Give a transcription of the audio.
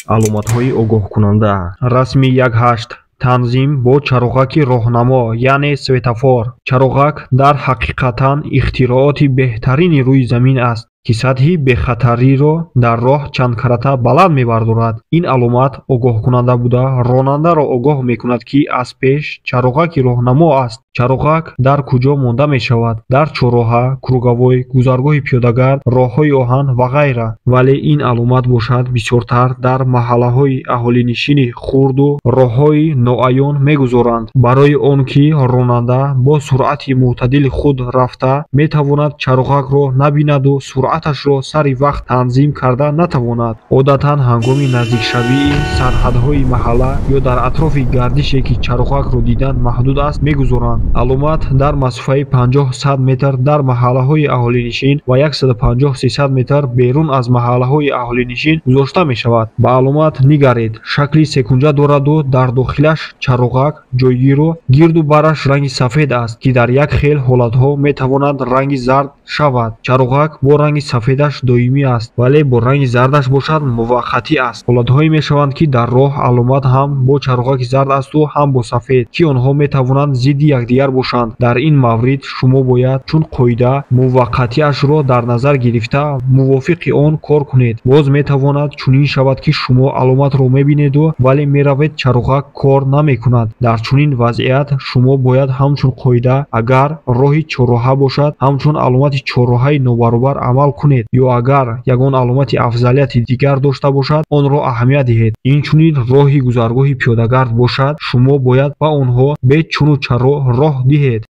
Аломатҳои огоҳкунанда. Расми 1.8. Танзим бо чароғаки роҳнамо, яъне светофор. Чароғак дар ҳақиқатан ихтирооти беҳтарини рӯи замин аст, ки сатҳи бехатариро дар роҳ чандкарата баланд мебардорад. Ин аломат огоҳкунанда буда, ронандаро огоҳ мекунад, ки аз пеш чароғаки роҳнамо аст. Чароғак дар куҷо монда мешавад? Дар чорроҳа, круговой, гузаргоҳи пиёдагард, роҳҳои оҳан ва ғайра. Вале ин аломат бошад, бисёртар дар маҳаллаҳои аҳолинишини хурду роҳҳои ноаён мегузоранд, барои он ки ронанда бо суръати мӯътадили худ рафта метавонад чароғакро набинаду суръаташро сари вақт танзим карда натавонад. Одатан ҳангоми наздикшавии сарҳадҳои маҳалла ё дар атрофи гардише, ки чароғакро дидан маҳдуд аст, мегузоранд. Аломат дар масофаи 50-100 метр дар маҳаллаҳои аҳолинишин ва 150-300 метр берун аз маҳаллаҳои аҳолинишин гузошта мешавад. Ба аломат нигаред: шакли секунҷа дораду дар дохилаш чароғак ҷойгиру гирду бараш ранги сафед аст, ки дар як хел ҳолатҳо метавонад ранги зард шавад. Чароғак бо ранги сафедаш доимӣ аст, вале бо ранги зардаш бошад, муваққатӣ аст. Ҳолатҳое мешаванд, ки дар роҳ аломат ҳам бо чароғаки зард асту ҳам бо сафед, ки онҳо метавонанд зидди якдигар бошанд. Дар ин маврид шумо бояд чун қоида муваққатиашро дар назар гирифта, мувофиқи он кор кунед. Боз метавонад чунин шавад, ки шумо аломатро мебинеду, вале меравед, чароғак кор намекунад. Дар чунин вазъият шумо бояд ҳамчун қоида, агар роҳи чорроҳа бошад, ҳамчун аломати чорроҳаи нобаробар амал кунед ё агар ягон аломати афзалияти дигар дошта бошад, онро аҳамият диҳед. Инчунин роҳи гузаргоҳи пиёдагард бошад, шумо бояд ба онҳо бе чуну чаро роҳ диҳед.